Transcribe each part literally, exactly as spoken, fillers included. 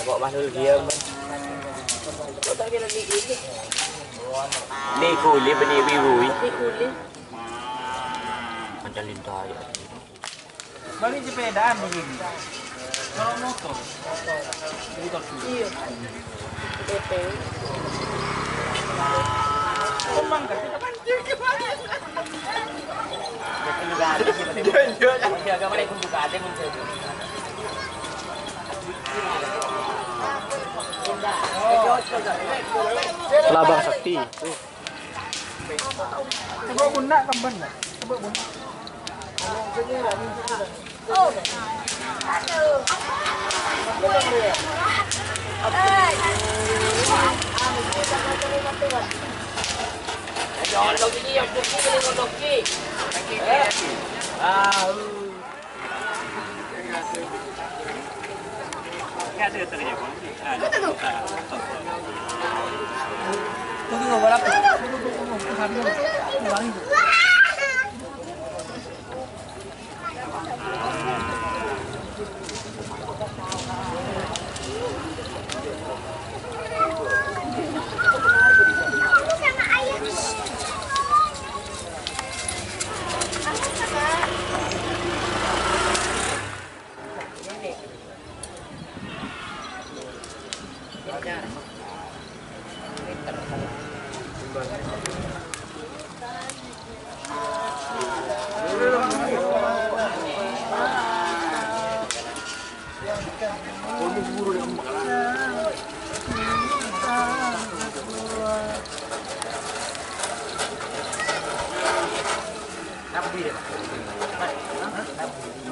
Kok Mahlul diam? Kok tak kira di ini? Ni kuli bani wiwi. Ni kuli. Macam lintah ya. Balik sepedaan begini. Kalau motor, motor dulu. Iya. Betul. Emang kan kita kan dia gimana? Iya, iya. Iya, agak mana ikut buka aja, muncul. Labang Sakti. Coba bunna, kembang, nggak? Coba bunna.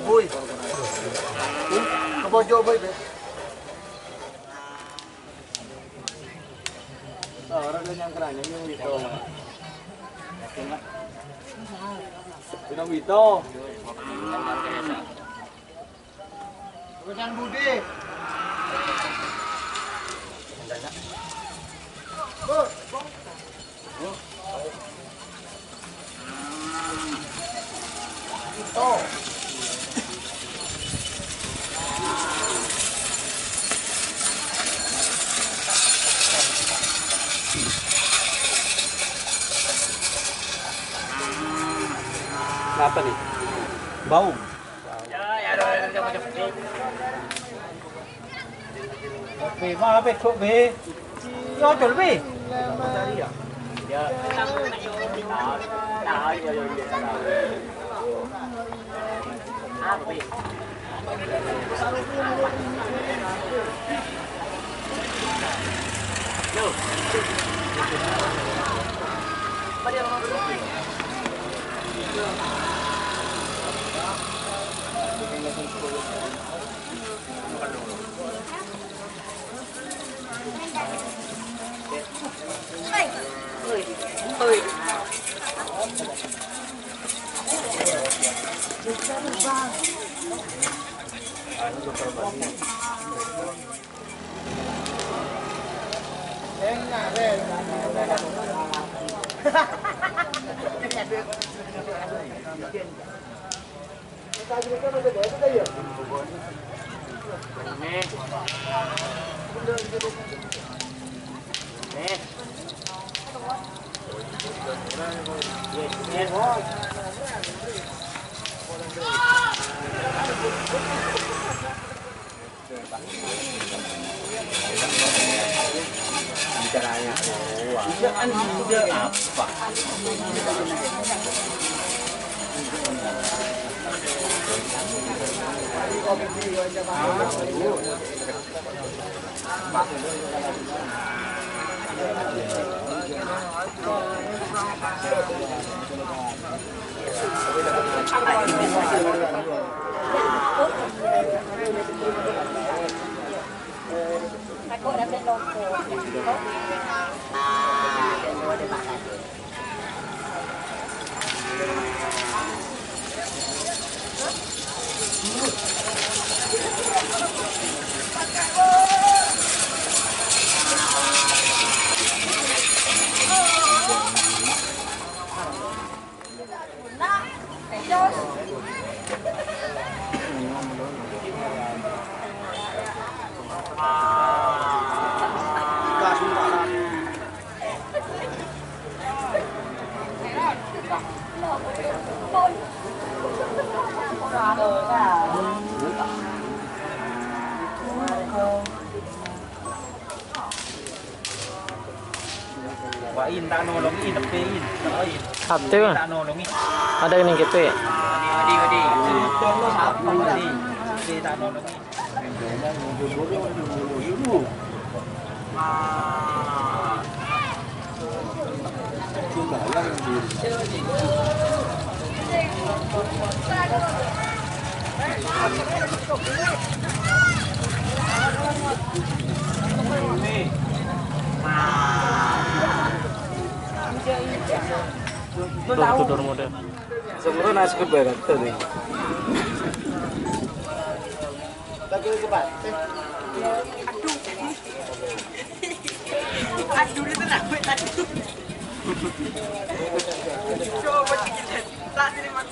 Boy. Ke pojok, Boy, Boy. Ora nyangkrane nyong Wito. Nyong Wito. Urusan Budi. Apa nih? Bau. Be, ma, be, kok, be? Yo, dol, be. Minta nolongi, neppèin. Abdhi, Bang. Minta nolongi. Ada yang nangkep, Pak? Odi, odi, odi. Minta nolongi. Door to door model. Sebenarnya nasib berat tuh nih. Tapi itu, Pak. Aduh. Aduh, itu rame tadi. Coba dikit. Tak sini, Mas.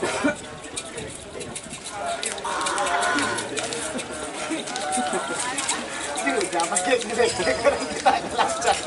Aduh, jangan pakai, kita lancar.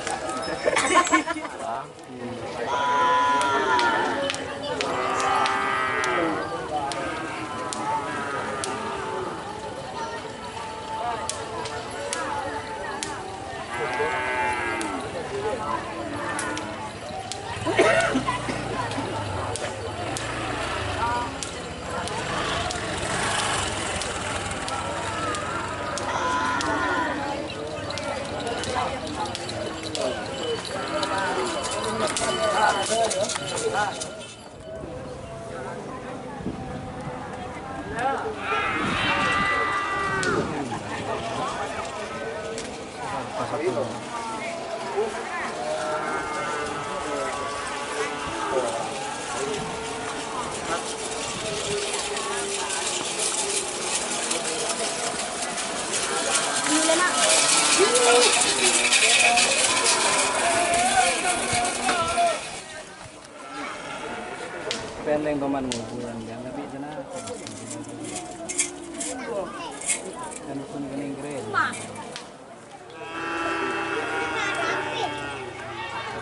Pendeng toman nguburan, jangan tapi jenaka. Kan pun kening keren.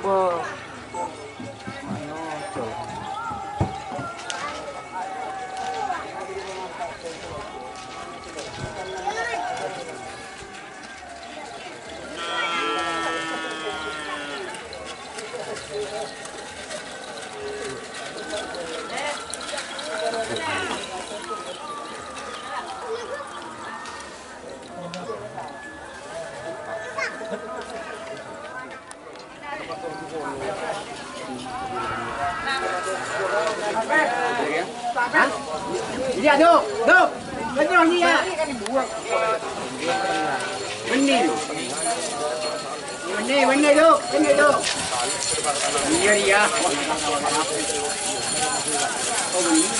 Wah. Ayo, cok. Iya, Dok. Dok. Bener, iya. Bener. Bener, bener, Dok. Bener, Dok. Bener, iya. Oh, bener.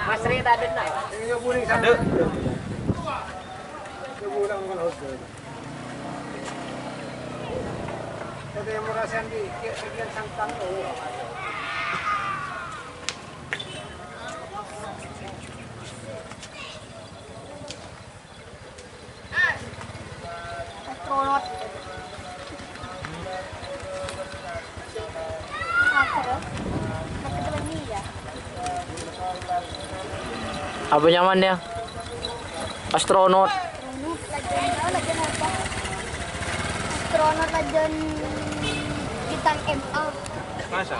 Mas Ri tadi na. Ada. Astronot. Apa ya? Apa nyamannya? Astronot. Astronot lajeng apa? Astronot lajeng bintang M A. Masa?